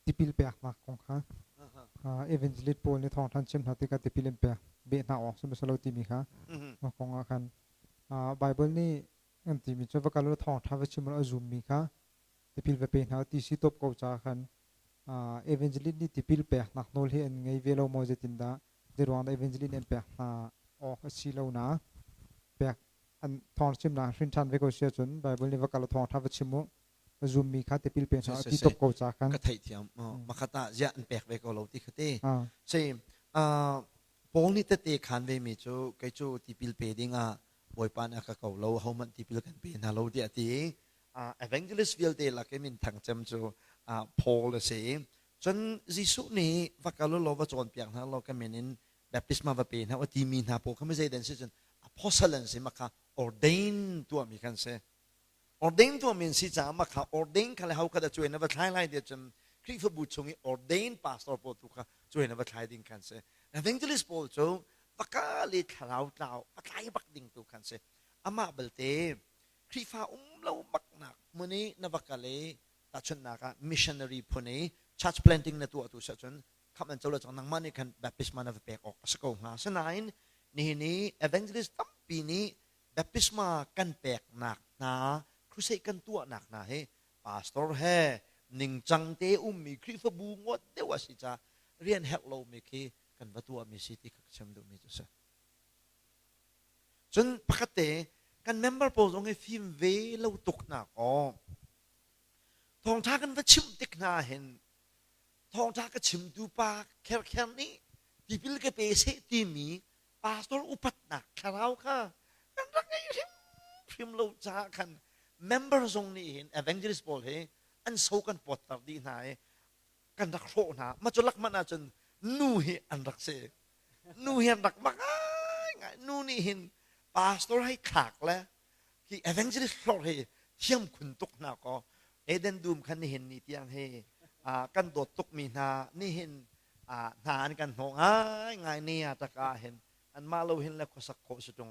Tipil peknak kong kha evangelist pawl nih thawngṭha an chim hna tikah tipil an pek beh hna awk si lo timi kha mah kong ah khan Bible nih an timi cu va kal u thawngṭha va chim u a zummi kha tipil va pe hna ti si top ko caah khan evangelist nih tipil peknak nawl hi an ngei ve lo maw, zeitindah, zeiruang dah evangelist nih an pek hna awk a si lo na pek an thawng chimnak hrin ṭhan ve ko si ahcun Bible nih va kal u thawngṭha va chim u zummi kha tipil pe hna ti top ko ca khan. Ka theihthiam makhat ah ziah an pek ve ko lo ti kha ti si. Paul nih tete khan ve mi cu kei cu tipil pe ding ah Bawipa nih a ka ko lo, hohmanh tipil kan pe hna lo tiah ti. Evangelist vialte lak i min thang cem cu Paul a si. Cun Jesuh nih va kal u law va cawnpiak hna law ka min in baptisma va pe hna u timi hna pawl kha zei dan si cun apostle an si, makha ordain tuahmi khan si. Ordain tuahmi an si caah makha ordain kha le ho kha dah cuai na va thlai lai tiah cun Khrihfabu chung i ordain pastor pawl tu kha cuai na va thlai ding khan si. Evangelist pawl cu vaka le thlarau tlau a tlai bak ding tu khan si. Amah balte Khrihfa um lo baknak hmun i na va kal i tahchunhnak ah missionary phun i church planting na tuah tu si ahcun khamh an co lo cang, nangmah nih khan baptisma na va pek awk a si ko hnga. Asinain nihin i evangelist tampi nih baptisma kan peknak hna, crusade kan tuahnak hna hi pastor he ningcang te ummi Khrihfabu ngawt deuh a si caah rian herh lomi khi kan va tuahmi si ti kha ka chim duhmi cu a si. Cun pakhat te kan member pawl zong hi fim ve lo tuk hna kaw thawngṭha kan va chimh tik hna hin thawngṭha ka chimtu pa kherkher nih tipil ka pe seh timi pastor upatnak thlarau kha kan rak ngei hrimhrim lo caah khan member zong nih hin evangelist pawl hi an so kan pawtter dih hna i kan rak hrawh hna. Ma cu lak hmanh ahcun nu hi an rak si, nu hi an rak mak ngai. Nu nih hin pastor hei thlak le hi evangelist hlor hi thiam khun tuk hna kaw Eden dum khan nihin ni tiang hi kan dawt tuk mi hna nihin hna an kan hnawh ngai ngai ni ah taka hin anmah lo hin le khuasak khawh si ṭung.